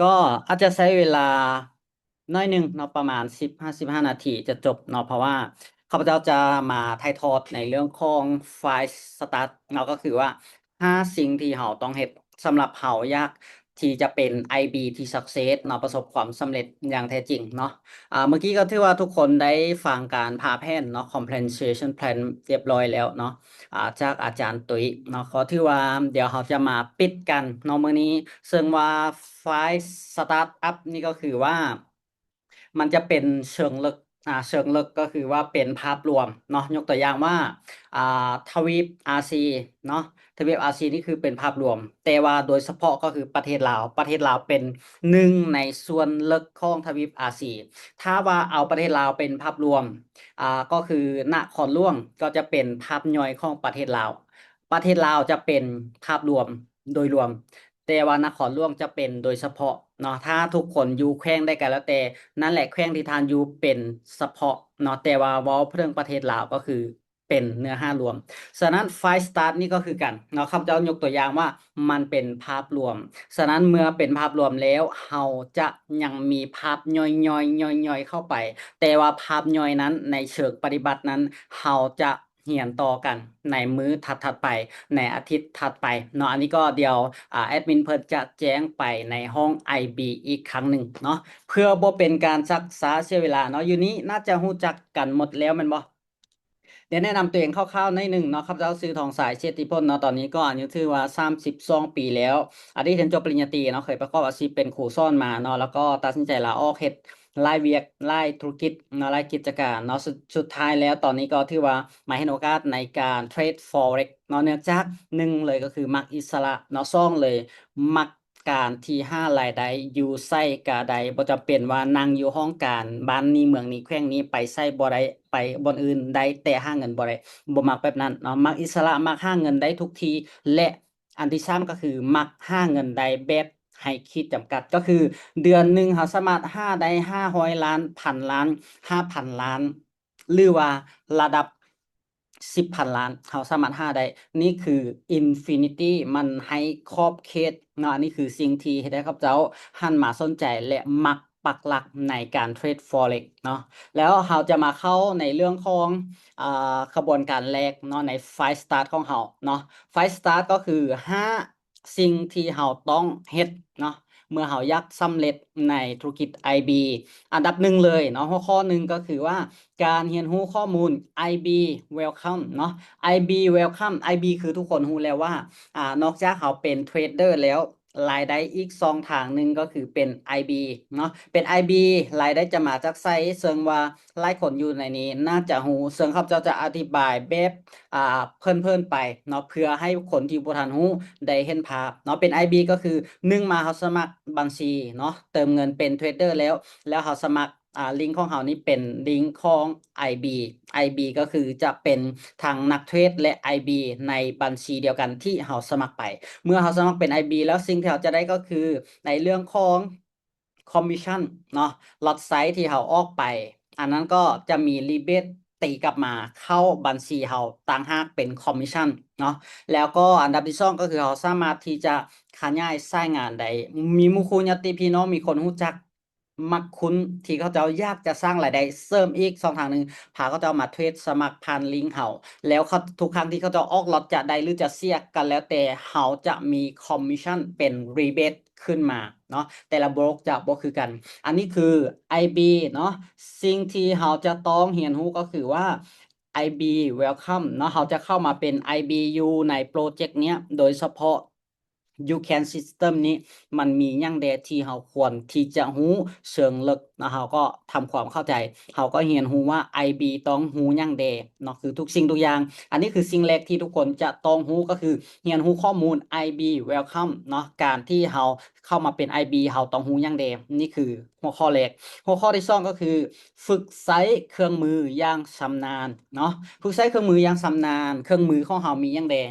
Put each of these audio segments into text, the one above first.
ກໍອາດຈະໃຊ້ເວລາໜ້ອຍໜຶ່ງເນາະ ປະມານສິບຫາສິບຫ້ານາທີຈະຈົບເນາະ ເພາະວ່າຂ້າພະເຈົ້າຈະມາຖ່າຍທອດໃນເລື່ອງຂອງ File Start ເນາະ ກໍຄືວ່າຫ້າສິ່ງທີ່ເຮົາຕ້ອງເຮັດ ສຳລັບເຮົາຢາກທີ່ຈະເປັນ ໄອບີ ທີ່ success ເນາະ ປະສົບຄວາມສຳເລັດຢ່າງແທ້ຈິງເນາະ. ອາ ເມື່ອກີ້ກໍຖືວ່າທຸກຄົນໄດ້ຟັງການຜ່າແຜນເນາະ compensation plan ຮຽບຮ້ອຍແລ້ວເນາະ ອາ ຈາກອາຈານຕຸ້ຍເນາະ. ກໍຖືວ່າດຽວເຮົາຈະມາປິດກັນເນາະມື້ນີ້ ເຊິ່ງວ່າ File Startup ນີ້ກໍຄືວ່າ ມັນຈະເປັນເຊີງເລິກ ອາ ເຊີງເລິກກໍຄືວ່າເປັນພາບລວມເນາະ. ຍົກຕົວຢ່າງວ່າ ອາ ທະວີບອາຊີເນາະ ທະວີບອາຊີນີ້ຄືເປັນພາບລວມ ແຕ່ວ່າໂດຍສະເພາະກໍຄືປະເທດລາວ ປະເທດລາວເປັນໜຶ່ງໃນສ່ວນເລິກຂອງທະວີບອາຊີ. ຖ້າວ່າເອົາປະເທດລາວເປັນພາບລວມ ອາ ກໍຄືນະຄອນຫຼວງກໍຈະເປັນພາບຍ່ອຍຂອງປະເທດລາວ ປະເທດລາວຈະເປັນພາບລວມໂດຍລວມ ແຕ່ວ່ານະຄອນຫຼວງຈະເປັນໂດຍສະເພາະເນາະ. ຖ້າທຸກຄົນຢູ່ແຂວງໃດກໍແລ້ວແຕ່ ນັ້ນແຫຼະແຂວງທີ່ທ່ານຢູ່ເປັນສະເພາະເນາະ ແຕ່ວ່າເວົ້າເຖິງປະເທດລາວກໍຄືເປັນເນື້ອຫາລວມ. ສະນັ້ນ File Start ນີ້ກໍຄືກັນເນາະ ຂ້າພະເຈົ້າຍົກຕົວຢ່າງວ່າມັນເປັນພາບລວມ. ສະນັ້ນເມື່ອເປັນພາບລວມແລ້ວ ເຮົາຈະຍັງມີພາບຍ່ອຍໆ ຍ່ອຍໆເຂົ້າໄປ ແຕ່ວ່າພາບຍ່ອຍນັ້ນ ໃນເຊີງປະຕິບັດນັ້ນ ເຮົາຈະ ຮຽນຕໍ່ກັນໃນມື້ຖັດໆໄປ ໃນອາທິດຖັດໄປເນາະ. ອັນນີ້ກໍດຽວ ອາ ແອດມິນເພິ່ນຈະແຈ້ງໄປໃນຫ້ອງໄອບີອີກຄັ້ງໜຶ່ງເນາະ ເພື່ອບໍ່ເປັນການຊັກຊ້າເສຍເວລາເນາະ. ຢູ່ນີ້ໜ້າຈະຮູ້ຈັກກັນໝົດແລ້ວແມ່ນບໍ່? ດຽວແນະນຳຕົວເອງຄ່າວໆໜ້ອຍໜຶ່ງເນາະ. ຂ້າພະເຈົ້າຊື່ ທອງສາຍ ເຊດຕິພົນເນາະ ຕອນນີ້ກໍອາຍຸຖືວ່າສາມສິບສອງປີແລ້ວ ອະດີດຮຽນຈົບປະລິນຍາຕີເນາະ ເຄີຍປະກອບອາຊີບເປັນຄູສອນມາເນາະ ແລ້ວກໍຕັດສິນໃຈລາອອກເຮັດ ຫຼາຍວຽກ ຫຼາຍທຸລະກິດເນາະ ຫຼາຍກິດຈະການເນາະ. ສຸດ ສຸດທ້າຍແລ້ວຕອນນີ້ກໍຖືວ່າມາເຫັນໂອກາດໃນການເທຣດ Forex ເນາະ ເນື່ອງຈາກໜຶ່ງເລີຍກໍຄືມັກອິດສະຫຼະເນາະ ສອງເລີຍມັກການທີ່ຫາລາຍໄດ້ຢູ່ໃສກະໄດ້ ບໍ່ຈຳເປັນວ່ານັ່ງຢູ່ຫ້ອງການບ້ານນີ້ເມືອງນີ້ແຂວງນີ້ ໄປໃສບໍ່ໄດ້ ໄປບ່ອນອື່ນໄດ້ ແຕ່ຫາເງິນບໍ່ໄດ້ ບໍ່ມັກແບບນັ້ນເນາະ. ມັກອິດສະຫຼະ ມັກຫາເງິນໄດ້ທຸກທີ່ ແລະ ອັນທີສາມກໍຄືມັກຫາເງິນໄດ້ແບບໃຫ້ຂີດຈຳກັດ ກໍຄືເດືອນໜຶ່ງເຮົາສາມາດຫາໄດ້ຫ້າຮ້ອຍລ້ານ ພັນລ້ານ ຫ້າພັນລ້ານ ຫຼືວ່າລະດັບສິບພັນລ້ານ ເຮົາສາມາດຫາໄດ້. ນີ້ຄື infinity ມັນໃຫ້ຂອບເຂດເນາະ. ອັນນີ້ຄືສິ່ງທີ່ເຮັດໃຫ້ຂ້າພະເຈົ້າຫັນມາສົນໃຈ ແລະ ມັກປັກຫຼັກໃນການເທຣດ Forex ເນາະ. ແລ້ວເຮົາຈະມາເຂົ້າໃນເລື່ອງຂອງ ອາ ຂະບວນການແລກເນາະ ໃນ File Start ຂອງເຮົາເນາະ. File Start ກໍຄືຫ້າ ສິ່ງທີ່ເຮົາຕ້ອງເຮັດເນາະ ເມື່ອເຮົາຢາກສຳເລັດໃນທຸລະກິດໄອບີ. ອັນດັບໜຶ່ງເລີຍເນາະ ຫົວຂໍ້ໜຶ່ງກໍຄືວ່າ ການຮຽນຮູ້ຂໍ້ມູນ ໄອບີ Welcome ເນາະ. ໄອບີ Welcome ໄອບີ ຄືທຸກຄົນຮູ້ແລ້ວວ່າ ອາ ນອກຈາກເຮົາເປັນເທຣດເດີແລ້ວ ລາຍໄດ້ອີກຊ່ອງທາງໜຶ່ງກໍຄືເປັນໄອບີເນາະ. ເປັນໄອບີ ລາຍໄດ້ຈະມາຈາກໃສ ເຊິ່ງວ່າ ຫຼາຍຄົນຢູ່ໃນນີ້ໜ້າຈະຮູ້ ເຊິ່ງຂ້າພະເຈົ້າຈະອະທິບາຍແບບ ອາ ເພີນໆໄປເນາະ ເພື່ອໃຫ້ຄົນທີ່ບໍ່ທັນຮູ້ໄດ້ເຫັນພາບເນາະ. ເປັນໄອບີກໍຄື ໜຶ່ງມາເຮົາສະໝັກບັນຊີເນາະ ເຕີມເງິນເປັນເທຣດເດີແລ້ວ ແລ້ວເຮົາສະໝັກ ອາ ລິງຂອງເຮົານີ້ເປັນລິງຂອງໄອບີ. ໄອບີກໍຄືຈະເປັນທັງນັກເທຣດ ແລະ ໄອບີ ໃນບັນຊີດຽວກັນທີ່ເຮົາສະໝັກໄປ. ເມື່ອເຮົາສະໝັກເປັນໄອບີແລ້ວ ສິ່ງທີ່ເຮົາຈະໄດ້ກໍຄືໃນເລື່ອງຂອງ commission ເນາະ lot size ທີ່ເຮົາອອກໄປ ອັນນັ້ນກໍຈະມີ rebate ຕີກັບມາເຂົ້າບັນຊີເຮົາຕ່າງຫາກເປັນ commission ເນາະ. ແລ້ວກໍອັນດັບທີສອງກໍຄືເຮົາສາມາດທີ່ຈະຂະຫຍາຍສາຍງານໄດ້ ມີໝູ່ຄູ່ຍາດຕິພີ່ນ້ອງ ມີຄົນຮູ້ຈັກ ມັກຄຸ້ນ ທີ່ເຂົາເຈົ້າຢາກຈະສ້າງລາຍໄດ້ເສີມອີກຊ່ອງທາງໜຶ່ງ ພາເຂົາເຈົ້າມາເທຣດສະໝັກຜ່ານລິງເຮົາ ແລ້ວເຂົາ ທຸກຄັ້ງທີ່ເຂົາເຈົ້າອອກ lot ຈະໄດ້ ຫຼື ຈະເສຍ ກໍແລ້ວແຕ່ ເຮົາຈະມີ commission ເປັນ rebate ຂຶ້ນມາເນາະ ແຕ່ລະໂບຣກຈະບໍ່ຄືກັນ. ອັນນີ້ຄື ໄອບີ ເນາະ. ສິ່ງທີ່ເຮົາຈະຕ້ອງຮຽນຮູ້ກໍຄືວ່າ ໄອບີ Welcome ເນາະ ເຮົາຈະເຂົ້າມາເປັນ ໄອບີ ຢູ່ໃນໂປຣເຈັກເນີ້ຍ ໂດຍສະເພາະ YouCan System ນີ້ ມັນມີຫຍັງແດ່ທີ່ເຮົາຄວນທີ່ຈະຮູ້ເຊີງເລິກເນາະ. ເຮົາກໍທຳຄວາມເຂົ້າໃຈ ເຮົາກໍຮຽນຮູ້ວ່າ ໄອບີ ຕ້ອງຮູ້ຫຍັງແດ່ເນາະ ຄືທຸກສິ່ງທຸກຢ່າງ. ອັນນີ້ຄືສິ່ງແລກທີ່ທຸກຄົນຈະຕ້ອງຮູ້ ກໍຄືຮຽນຮູ້ຂໍ້ມູນ ໄອບີ Welcome ເນາະ. ການທີ່ເຮົາເຂົ້າມາເປັນ ໄອບີ ເຮົາຕ້ອງຮູ້ຫຍັງແດ່? ນີ້ຄືຫົວຂໍ້ແລກ. ຫົວຂໍ້ທີສອງກໍຄື ຝຶກໃຊ້ເຄື່ອງມືຢ່າງຊຳນານເນາະ. ຝຶກໃຊ້ເຄື່ອງມືຢ່າງຊຳນານ. ເຄື່ອງມືຂອງເຮົາມີຫຍັງແດ່?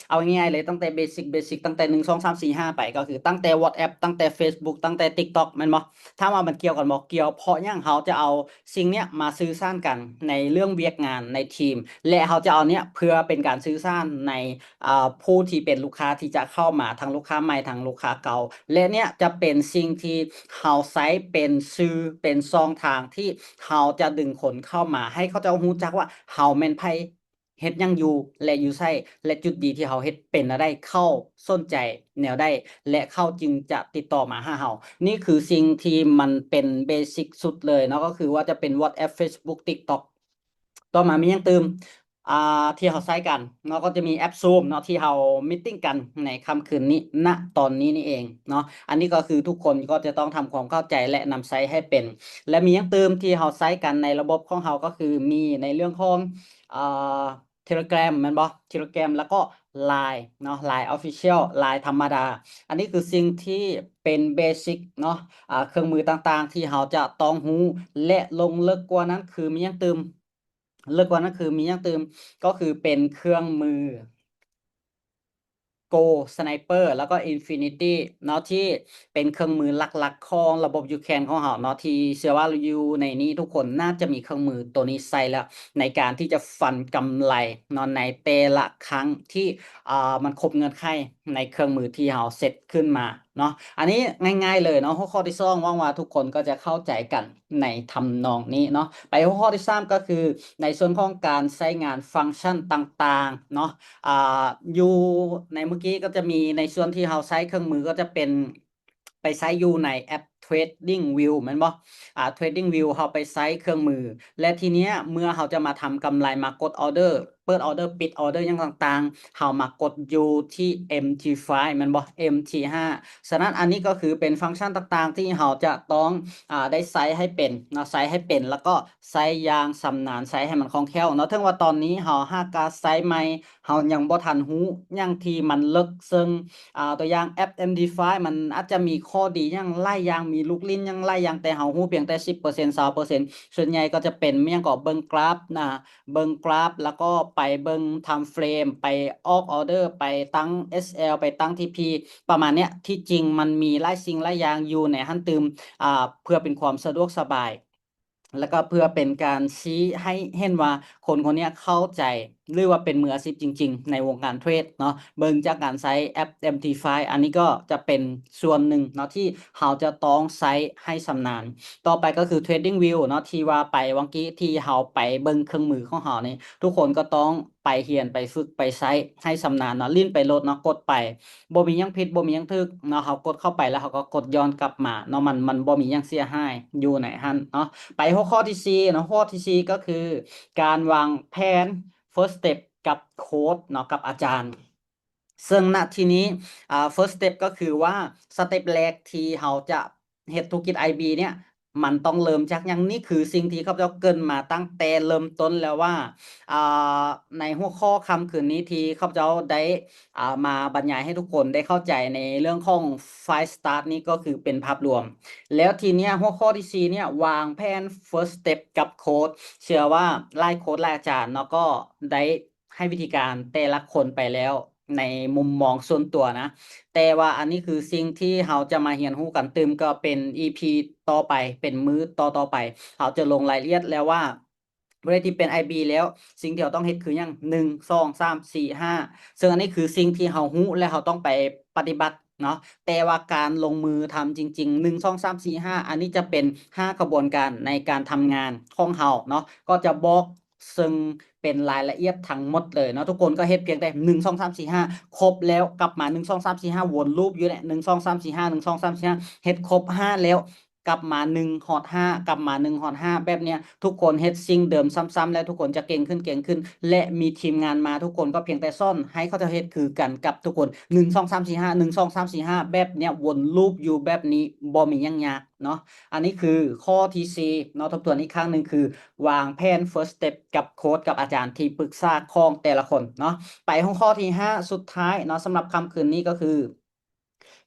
ເ ເອົາງ່າຍໆເລີຍ ຕັ້ງແຕ່ເບສິກ ເບສິກ ຕັ້ງແຕ່ໜຶ່ງ ສອງ ສາມ ສີ່ ຫ້າ ໄປ ກໍຄືຕັ້ງແຕ່ WhatsApp ຕັ້ງແຕ່ Facebook ຕັ້ງແຕ່ TikTok ແມ່ນບໍ່? ຖາມວ່າມັນກ່ຽວກັນບໍ່? ກ່ຽວ. ເພາະຫຍັງເຮົາຈະເອົາສິ່ງເນີ້ຍມາສື່ສານກັນໃນເລື່ອງວຽກງານໃນທີມ ແລະ ເຮົາຈະເອົາເນີ້ຍເພື່ອເປັນການສື່ສານໃນ ອ່າ ຜູ້ທີ່ເປັນລູກຄ້າທີ່ຈະເຂົ້າມາ ທັງລູກຄ້າໃໝ່ ທັງລູກຄ້າເກົ່າ ແລະ ເນີ້ຍຈະເປັນສິ່ງທີ່ເຮົາໃຊ້ເປັນສື່ ເປັນຊ່ອງທາງທີ່ເຮົາຈະດຶງຄົນເຂົ້າມາ ໃຫ້ເຂົາເຈົ້າຮູ້ຈັກວ່າເຮົາແມ່ນໃຜ ເຮັດຫຍັງຢູ່ ແລະ ຢູ່ໃສ ແລະ ຈຸດດີທີ່ເຮົາເຮັດເປັນແນວໃດ ເຂົາສົນໃຈແນວໃດ ແລະ ເຂົາຈຶ່ງຈະຕິດຕໍ່ມາຫາເຮົາ. ນີ້ຄືສິ່ງທີ່ມັນເປັນເບສິກສຸດເລີຍເນາະ ກໍຄືວ່າຈະເປັນ WhatsApp Facebook TikTok ຕໍ່ມາມີຫຍັງຕື່ມ? ອ່າ ທີ່ເຮົາໃຊ້ກັນເນາະ ກໍຈະມີແອັບ Zoom ເນາະ ທີ່ເຮົາມີດຕິງກັນໃນຄ່ຳຄືນນີ້ ນະຕອນນີ້ນີ້ເອງເນາະ. ອັນນີ້ກໍຄືທຸກຄົນກໍຈະຕ້ອງທຳຄວາມເຂົ້າໃຈ ແລະ ນຳໃຊ້ໃຫ້ເປັນ. ແລະ ມີຫຍັງຕື່ມທີ່ເຮົາໃຊ້ກັນໃນລະບົບຂອງເຮົາ ກໍຄືມີໃນເລື່ອງຂອງ ອ່າ Telegram ແມ່ນບໍ່? Telegram ແລ້ວກໍ Line ເນາະ Line Official Line ທຳມະດາ. ອັນນີ້ຄືສິ່ງທີ່ເປັນເບສິກເນາະ ອ່າ ເຄື່ອງມືຕ່າງໆທີ່ເຮົາຈະຕ້ອງຮູ້ ແລະ ລົງເລິກກວ່ານັ້ນຄືມີຫຍັງຕື່ມ? ເລິກກວ່ານັ້ນຄືມີຫຍັງຕື່ມ? ກໍຄືເປັນເຄື່ອງມື Gold Sniper ແລ້ວກໍ Infinity ເນາະ ທີ່ເປັນເຄື່ອງມືຫຼັກໆຂອງລະບົບ YouCan ຂອງເຮົາເນາະ ທີ່ເຊື່ອວ່າຢູ່ໃນນີ້ທຸກຄົນໜ້າຈະມີເຄື່ອງມືໂຕນີ້ໃຊ້ແລ້ວ ໃນການທີ່ຈະຟັນກຳໄລເນາະ ໃນແຕ່ລະຄັ້ງທີ່ ອ່າ ມັນຄົບເງື່ອນໄຂໃນເຄື່ອງມືທີ່ເຮົາເຊັດຂຶ້ນມາເນາະ. ອັນນີ້ງ່າຍໆເລີຍເນາະ. ຫົວຂໍ້ທີສອງ ຫວັງວ່າທຸກຄົນກໍຈະເຂົ້າໃຈກັນໃນທຳນອງນີ້ເນາະ. ໄປຫົວຂໍ້ທີສາມ ກໍຄືໃນສ່ວນຂອງການໃຊ້ງານຟັງຊັນຕ່າງໆເນາະ. ອ່າ ຢູ່ໃນເມື່ອກີ້ກໍຈະມີໃນສ່ວນທີ່ເຮົາໃຊ້ເຄື່ອງມື ກໍຈະເປັນ ໄປໃຊ້ຢູ່ໃນແອັບ TradingView ແມ່ນບໍ່? ອ່າ TradingView ເຮົາໄປໃຊ້ເຄື່ອງມື ແລະ ທີເນີ້ຍເມື່ອເຮົາຈະມາທຳກຳໄລ ມາກົດອໍເດີ ເປີດອໍເດີ ປິດອໍເດີ ຫຍັງຕ່າງໆ ເຮົາມາກົດຢູ່ທີ່ MT five ແມ່ນບໍ່? MT five. ສະນັ້ນ ອັນນີ້ກໍຄືເປັນຟັງຊັນຕ່າງໆທີ່ເຮົາຈະຕ້ອງ ອ່າ ໄດ້ໃຊ້ໃຫ້ເປັນເນາະ ໃຊ້ໃຫ້ເປັນ ແລ້ວກໍ ໃຊ້ຢ່າງຊຳນານ ໃຊ້ໃຫ້ມັນຄ່ອງແຄ້ວເນາະ. ເຖິງວ່າຕອນນີ້ເຮົາຫາກະໃຊ້ໃໝ່ ເຮົາຍັງບໍ່ທັນຮູ້ຫຍັງທີ່ມັນເລິກເຊິ່ງ ອ່າ ຕົວຢ່າງແອັບ MT five ມັນອາດຈະມີຂໍ້ດີຫຍັງຫຼາຍຢ່າງ ມີລູກຫຼິ້ນຫຍັງຫຼາຍຢ່າງ ແຕ່ເຮົາຮູ້ພຽງແຕ່ສິບເປີເຊັນ ຊາວເປີເຊັນ ສ່ວນໃຫຍ່ກໍຈະເປັນຫຍັງ ກໍເບິ່ງກຣາຟນະ ເບິ່ງກຣາຟ ແລ້ວກໍໄປເບິ່ງ time frame ໄປອອກອໍເດີ ໄປຕັ້ງ SL ໄປຕັ້ງ TP ປະມານເນີ້ຍ. ທີ່ຈິງມັນມີຫຼາຍສິ່ງຫຼາຍຢ່າງຢູ່ໃນຫັ້ນຕື່ມ ອ່າ ເພື່ອເປັນຄວາມສະດວກສະບາຍ ແລ້ວກໍເພື່ອເປັນການຊີ້ໃຫ້ເຫັນວ່າຄົນຄົນເນີ້ຍເຂົ້າໃຈ ຫຼືວ່າເປັນມືອາຊີບຈິງໆໃນວົງການເທຣດເນາະ ເບິ່ງຈາກການໃຊ້ແອັບ MT five. ອັນນີ້ກໍຈະເປັນສ່ວນໜຶ່ງເນາະທີ່ເຮົາຈະຕ້ອງໃຊ້ໃຫ້ຊຳນານ. ຕໍ່ໄປກໍຄື TradingView ເນາະ ທີ່ວ່າໄປຫວ່າງກີ້ ທີ່ເຮົາໄປເບິ່ງເຄື່ອງມືຂອງເຮົານີ້ ທຸກຄົນກໍຕ້ອງ ໄປຮຽນໄປຝຶກໄປໃຊ້ໃຫ້ຊຳນານເນາະ ຫຼິ້ນໄປໂລດເນາະ ກົດໄປ ບໍ່ມີຫຍັງຜິດ ບໍ່ມີຫຍັງຖືກເນາະ. ເຮົາກົດເຂົ້າໄປແລ້ວເຮົາກໍກົດຍ້ອນກັບມາເນາະ ມັນ ມັນບໍ່ມີຫຍັງເສຍຫາຍຢູ່ໃນຫັ້ນເນາະ. ໄປຫົວຂໍ້ທີສີ່ເນາະ ຫົວຂໍ້ທີສີ່ກໍຄືການວາງແຜນ First Step ກັບໂຄດເນາະ ກັບອາຈານ. ເຊິ່ງນະທີ່ນີ້ ອ່າ First Step ກໍຄືວ່າ ສະເຕັບແລກທີ່ເຮົາຈະ ເຮັດທຸລະກິດ IB ເນີ້ຍ ມັນຕ້ອງເລີ່ມຈາກຫຍັງ? ນີ້ຄືສິ່ງທີ່ຂ້າພະເຈົ້າເກີ່ນມາຕັ້ງແຕ່ເລີ່ມຕົ້ນແລ້ວວ່າ ອ່າ ໃນຫົວຂໍ້ຄ່ຳຄືນນີ້ທີ່ຂ້າພະເຈົ້າໄດ້ ອ່າ ມາບັນຍາຍໃຫ້ທຸກຄົນໄດ້ເຂົ້າໃຈໃນເລື່ອງຂອງ Five Start ນີ້ກໍຄືເປັນພາບລວມ. ແລ້ວທີເນີ້ຍ ຫົວຂໍ້ທີສີ່ເນີ້ຍ ວາງແຜນ First Step ກັບໂຄດ ເຊື່ອວ່າຫຼາຍໂຄດ ຫຼາຍອາຈານເນາະ ກໍໄດ້ ໃຫ້ວິທີການແຕ່ລະຄົນໄປແລ້ວໃນມຸມມອງສ່ວນຕົວນະ, ແຕ່ວ່າອັນນີ້ຄືສິ່ງທີ່ເຮົາຈະມາຮຽນຮູ້ກັນຕື່ມ ກໍເປັນ ອີພີ ຕໍ່ໄປ ເປັນມື້ຕໍ່ໆໄປ ເຮົາຈະລົງລາຍລະອຽດແລ້ວວ່າ ເວລາທີ່ເປັນ ໄອບີ ແລ້ວ ສິ່ງທີ່ເຮົາຕ້ອງເຮັດຄືຫຍັງ ໜຶ່ງ ສອງ ສາມ ສີ່ ຫ້າ ເຊິ່ງອັນນີ້ຄືສິ່ງທີ່ເຮົາຮູ້ ແລະ ເຮົາຕ້ອງໄປປະຕິບັດເນາະ, ແຕ່ວ່າການລົງມືທຳຈິງໆ ໜຶ່ງ ສອງ ສາມ ສີ່ ຫ້າ ອັນນີ້ຈະເປັນຫ້າຂະບວນການໃນການທຳງານຂອງເຮົາເນາະ, ກໍຈະບອກ ເຊິ່ງເປັນລາຍລະອຽດທັງໝົດເລີຍເນາະ. ທຸກຄົນກໍເຮັດພຽງແຕ່ ໜຶ່ງ ສອງ ສາມ ສີ່ ຫ້າ ຄົບແລ້ວກັບມາ ໜຶ່ງ ສອງ ສາມ ສີ່ ຫ້າ ວົນລູບຢູ່ແຫຼະ ໜຶ່ງ ສອງ ສາມ ສີ່ ຫ້າ ໜຶ່ງ ສອງ ສາມ ສີ່ ຫ້າ ເຮັດຄົບຫ້າແລ້ວ ກັບມາ ໜຶ່ງ ຮອດ ຫ້າ ກັບມາ ໜຶ່ງ ຮອດ ຫ້າ ແບບເນີ້ຍ. ທຸກຄົນເຮັດສິ່ງເດີມຊ້ຳໆ ແລ້ວທຸກຄົນຈະເກັ່ງຂຶ້ນ ເກັ່ງຂຶ້ນ ແລະ ມີທີມງານມາ ທຸກຄົນກໍພຽງແຕ່ສອນໃຫ້ເຂົາເຈົ້າເຮັດຄືກັນກັບທຸກຄົນ ໜຶ່ງ ສອງ ສາມ ສີ່ ຫ້າ ໜຶ່ງ ສອງ ສາມ ສີ່ ຫ້າ ແບບເນີ້ຍ ວົນລູບຢູ່ແບບນີ້ ບໍ່ມີຫຍັງຍາກເນາະ. ອັນນີ້ຄືຂໍ້ທີສີ່ເນາະ, ທົບທວນອີກຄັ້ງໜຶ່ງຄື ວາງແຜນ First Step ກັບໂຄດ ກັບອາຈານທີ່ປຶກສາຂອງແຕ່ລະຄົນເນາະ. ໄປຫົວຂໍ້ທີຫ້າ ສຸດທ້າຍເນາະ ສຳລັບຄ່ຳຄືນນີ້ກໍຄື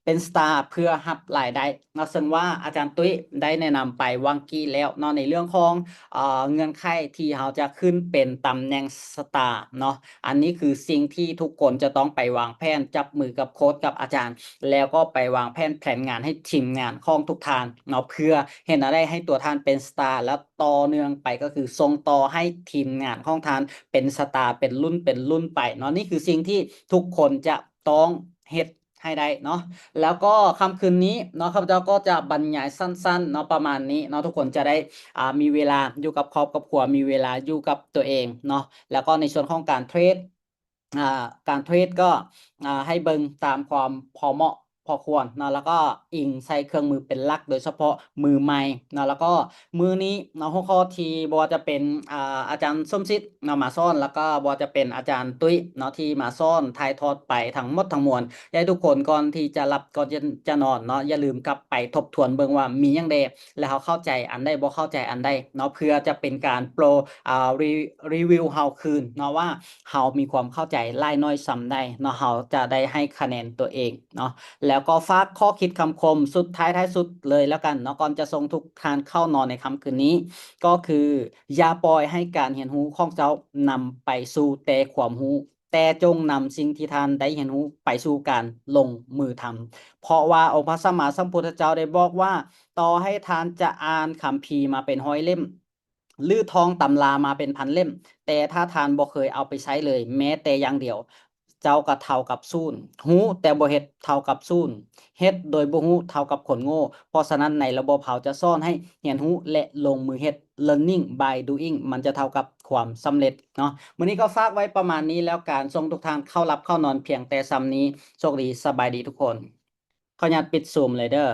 ເປັນສະຕາເພື່ອຮັບລາຍໄດ້ເນາະ ເຊິ່ງວ່າອາຈານຕຸ້ຍໄດ້ແນະນຳໄປຫວ່າງກີ້ແລ້ວເນາະ ໃນເລື່ອງຂອງ ເອີ ເງື່ອນໄຂທີ່ເຮົາຈະຂຶ້ນເປັນຕຳແໜ່ງສະຕາເນາະ. ອັນນີ້ຄືສິ່ງທີ່ທຸກຄົນຈະຕ້ອງໄປວາງແຜນ ຈັບມືກັບໂຄດກັບອາຈານ ແລ້ວກໍໄປວາງແຜນແຜນງານໃຫ້ທີມງານຂອງທຸກທ່ານເນາະ ເພື່ອເຮັດແນວໃດໃຫ້ຕົວທ່ານເປັນສະຕາ ແລ້ວຕໍ່ເນື່ອງໄປກໍຄືສົ່ງຕໍ່ໃຫ້ທີມງານຂອງທ່ານເປັນສະຕາ ເປັນລຸ້ນເປັນລຸ້ນໄປເນາະ. ນີ້ຄືສິ່ງທີ່ທຸກຄົນຈະຕ້ອງເຮັດໃຫ້ໄດ້ເນາະ. ແລ້ວກໍຄ່ຳຄືນນີ້ເນາະ ຂ້າພະເຈົ້າກໍຈະບັນຍາຍສັ້ນໆເນາະ ປະມານນີ້ເນາະ. ທຸກຄົນຈະໄດ້ ອ່າ ມີເວລາຢູ່ກັບຄອບກັບຄົວ ມີເວລາຢູ່ກັບຕົວເອງເນາະ. ແລ້ວກໍໃນສ່ວນຂອງການເທຣດ ອ່າ ການເທຣດກໍ ອ່າ ໃຫ້ເບິ່ງຕາມຄວາມພໍເໝາະພໍຄວນເນາະ ແລ້ວກໍອີງໃສ່ເຄື່ອງມືເປັນຫຼັກ ໂດຍສະເພາະມືໃໝ່ເນາະ. ແລ້ວກໍມື້ນີ້ເນາະ ຫົວຂໍ້ທີ່ບໍ່ວ່າຈະເປັນ ອ່າ ອາຈານສົມສິດເນາະ ມາສອນ ແລ້ວກໍບໍ່ວ່າຈະເປັນອາຈານຕຸ້ຍເນາະ ທີ່ມາສອນຖ່າຍທອດໄປທັງໝົດທັງມວນ ຢາກໃຫ້ທຸກຄົນກ່ອນທີ່ຈະຫຼັບ ກ່ອນຈະ ຈະນອນເນາະ ຢ່າລືມກັບໄປທົບທວນເບິ່ງວ່າມີຫຍັງແດ່ ແລ້ວເຮົາເຂົ້າໃຈອັນໃດ ບໍ່ເຂົ້າໃຈອັນໃດເນາະ ເພື່ອຈະເປັນການໂປຣ ອ່າ ຣີ ຣີວິວເຮົາຄືນເນາະ ວ່າເຮົາມີຄວາມເຂົ້າໃຈຫຼາຍໜ້ອຍສ່ຳໃດເນາະ ເຮົາຈະໄດ້ໃຫ້ຄະແນນຕົວເອງເນາະ. ແລ້ວກໍຝາກຂໍ້ຄິດຄຳຄົມສຸດທ້າຍ ທ້າຍສຸດເລີຍແລ້ວກັນເນາະ ກ່ອນຈະສົ່ງທຸກທ່ານເຂົ້ານອນໃນຄ່ຳຄືນນີ້ ກໍຄື ຢ່າປ່ອຍໃຫ້ການຮຽນຮູ້ຂອງເຈົ້ານຳໄປສູ່ແຕ່ຄວາມຮູ້ ແຕ່ຈົ່ງນຳສິ່ງທີ່ທ່ານໄດ້ຮຽນຮູ້ໄປສູ່ການລົງມືທຳ ເພາະວ່າອົງພະສຳມາສຳພຸດທະເຈົ້າໄດ້ບອກວ່າ ຕໍ່ໃຫ້ທ່ານຈະອ່ານຄຳພີມາເປັນຮ້ອຍເຫຼັ້ມ ຫຼື ທ່ອງຕຳລາມາເປັນພັນເຫຼັ້ມ ແຕ່ຖ້າທ່ານບໍ່ເຄີຍເອົາໄປໃຊ້ເລີຍແມ້ແຕ່ຢ່າງດຽວ ເຈົ້າກໍເທົ່າກັບສູນ. ຮູ້ແຕ່ບໍ່ເຮັດເທົ່າກັບສູນ. ເຮັດໂດຍບໍ່ຮູ້ເທົ່າກັບຄົນໂງ່. ເພາະສະນັ້ນໃນລະບົບເຮົາຈະສອນໃຫ້ຮຽນຮູ້ ແລະ ລົງມືເຮັດ learning by doing ມັນຈະເທົ່າກັບຄວາມສຳເລັດເນາະ. ມື້ນີ້ກໍຝາກໄວ້ປະມານນີ້ແລ້ວກັນ ສົ່ງທຸກທ່ານເຂົ້າຫຼັບເຂົ້ານອນພຽງແຕ່ສ່ຳນີ້. ໂຊກດີ ສະບາຍດີທຸກຄົນ. ຂໍອະນຸຍາດປິດຊູມເລີຍເດີ້.